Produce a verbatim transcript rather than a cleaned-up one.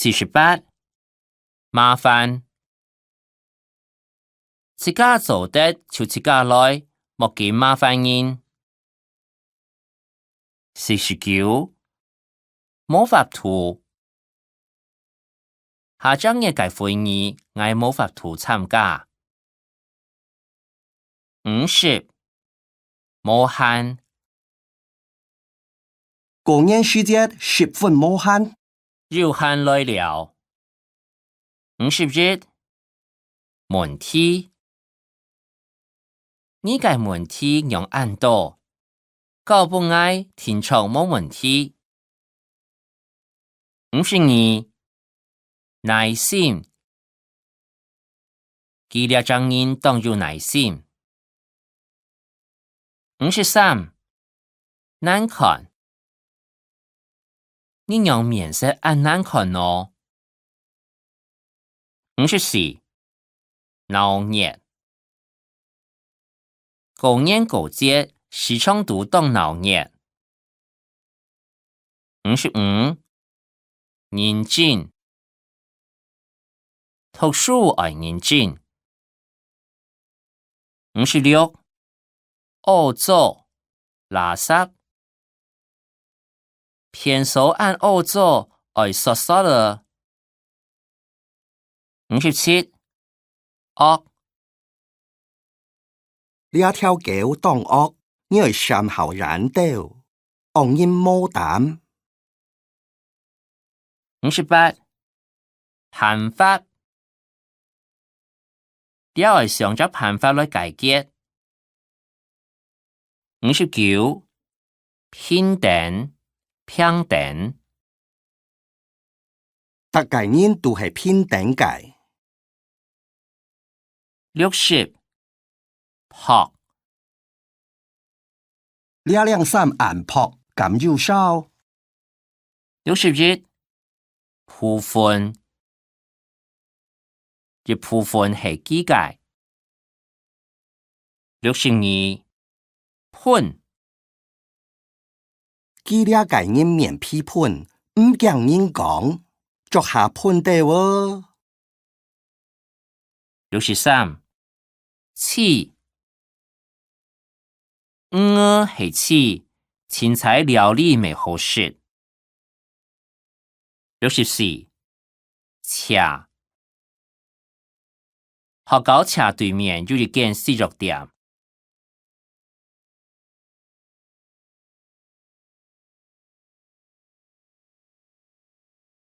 四十八，麻煩。自家做得就自家來，莫緊麻煩人。四十九，無法度。下隻月个會議，𠊎無法度參加。 五十，無閒。過年時節十分無閒。有閒來尞。五十一，問題。你个問題仰恁多，搞分𠊎定著無問題。 五十二，耐心。佢這隻人當有耐心。五十三，難看。你仰面色恁難看呢？五十四，鬧熱。 過年過節，市場肚當鬧熱。五十五，認真。讀書愛認真。五十六，屙糟，垃圾。便所恁屙糟，愛刷刷仔。 五十七，惡。這條狗當惡，你愛閃好遠兜，惡人無膽。五十八，辦法。這愛想隻辦法來解決。 五十九，平等，平等。逐个人都係平等个。六十，薄。這領衫恁薄，敢有燒？ 六十一，部分。一部分係佢个。六十二，笨。佢這个人面皮笨，毋驚人講，著下笨兜哦。 六十三，試。魚仔係試，凊彩料理乜好食。六十四，斜。學校斜對面有一間食肉店，